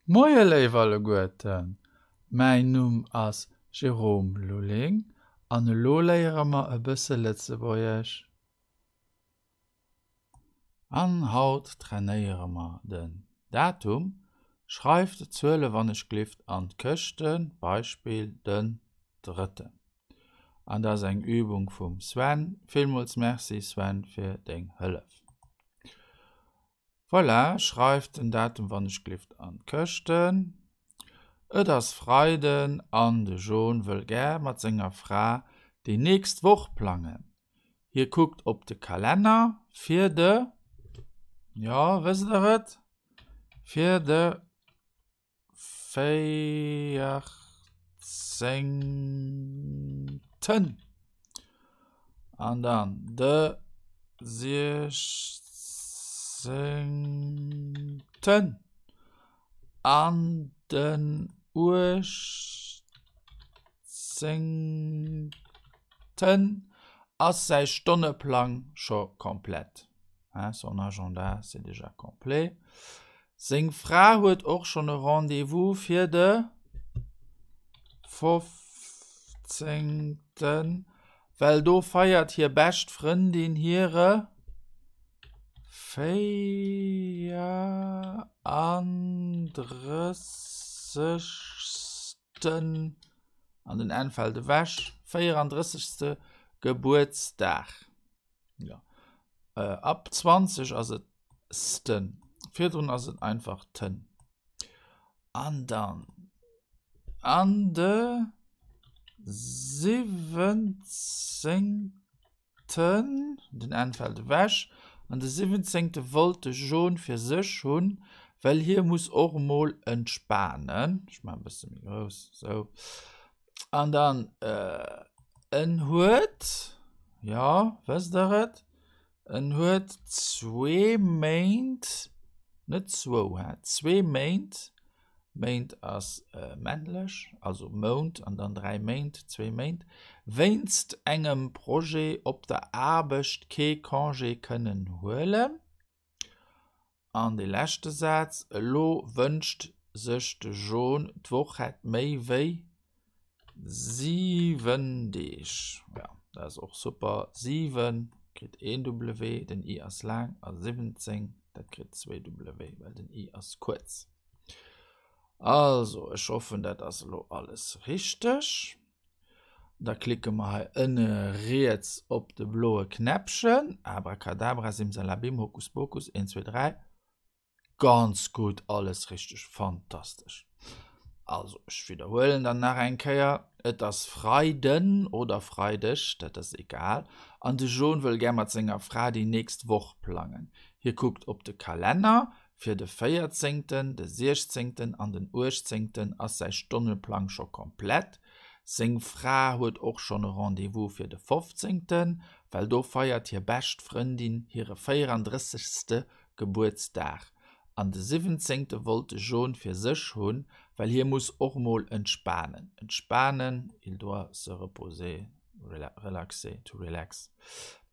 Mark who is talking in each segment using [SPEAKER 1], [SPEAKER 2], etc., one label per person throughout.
[SPEAKER 1] Moie léif alleguerten, mäin Numm ass Jérôme Lulling an elo léiere mer e bësse Lëtzebuergesch. An haut trainéiere mer den Datum. Schreift d'Zuele wann ech glift an d'Këschten, Beispill den drëtten. An dat ass eng Übung vum Sven. Villmools Merci Sven fir deng Hëllef. Voilà, schreift den Datum wann ech glift an d'Këschten. Et ass Freiden an de Jon wëll gär mat senger Fra déi nächst Woch plangen. Hie kuckt op de Kalenner fir de, jo, wësst der et? Fir de véierzéngten an dann de siechzéngten an den uechtzéngten ass säi Stonneplang scho komplett. Son agenda c'est déjà complet. Seng Fra huet och schonn e Rendez-vous fir de fofzéngten, well do feiert hir bescht Frëndin hire véierandrëssegsten, an den N fält ewech, véierandrëssegste Gebuertsdag. Jo, ab 20 ass et sten. Virdrun ass et einfach ten. An dann an de siwwenzéngten, den N fält ewech, an de siwwenzéngte wollt de Jon fir sech hunn, well hie muss och emol entspanen. Ech maachen e bësse méi grouss, sou. An dann en huet, jo, wësst der et? En huet zwee Méint, net zwou, hä, zwee Méint, Méint ass männlech, also Mount an dann 3 Méint, zwee Méint, wéinst engem Projet op der Aarbecht kee Congé kënnen huelen. An dee leschte Saz, Elo wënscht sech de Jon, d'Woch hätt méi wéi 7 Deeg. Ja, dat ass och super. 7 kritt een W, den i ass laang, a 17, dat kritt zwéi W, well den i ass kuerz. Also, ech hoffen, dat ass elo alles richteg. Da klicke mer hei ënne riets op de bloe Knäppchen. Abracadabra, Simsalabim, Hokuspokus, 1, 2, 3. Ganz gutt, alles richteg, fantastesch. Also, ech widderhuelen dann nach eng Kéier, Et ass Freiden oder Freideg, dat ass egal, an de Jon wëll gär mat senger Fra déi nächst Woch plangen. Hie kuckt op de Kalenner, fir de véierzéngten, de siechzéngten an den uechtzéngten ass säi Stonneplang scho komplett. Seng Fra huet och schonn e Rendez-vous fir de fofzéngten, well do feiert hir bescht Frëndin hire véierandrëssegste Gebuertsdag. An de siwwenzéngte wollt de Jon fir sech hunn, well hie muss och mol entspanen. Entspanen, il doit se reposer, relaxer, to relax.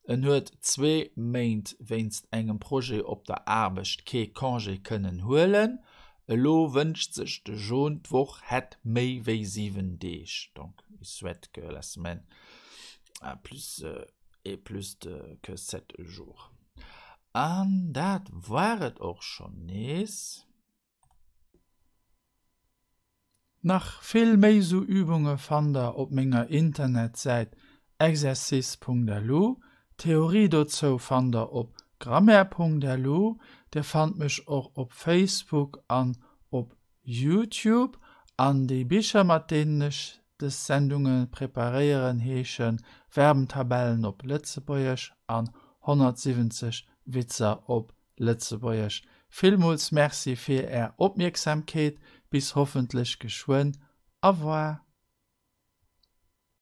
[SPEAKER 1] En huet zwee Méint wéinst engem Projet op der Aarbecht kee Congé kënnen huelen. Elo wënscht sech de Jon, d'Woch hätt méi wéi 7 Deeg, donc il souhaite que la semaine a plus ait plus de que 7 jours. An dat war et och schonn nees. Nach vill méi sou Übunge fannt der op menger Internetsäit exercice.lu. D'Theorie dozou fannt der op grammaire.lu. Dir fannt mech och op Facebook an op Youtube. An déi Bicher mat deenen ech dës Sendunge preparéieren heesche Verbentabellen op Lëtzebuergesch an 170 Witzer op Lëtzebuergesch. Villmools Merci fir Är Opmierksamkeet, bis hoffentlech geschwënn. Au revoir.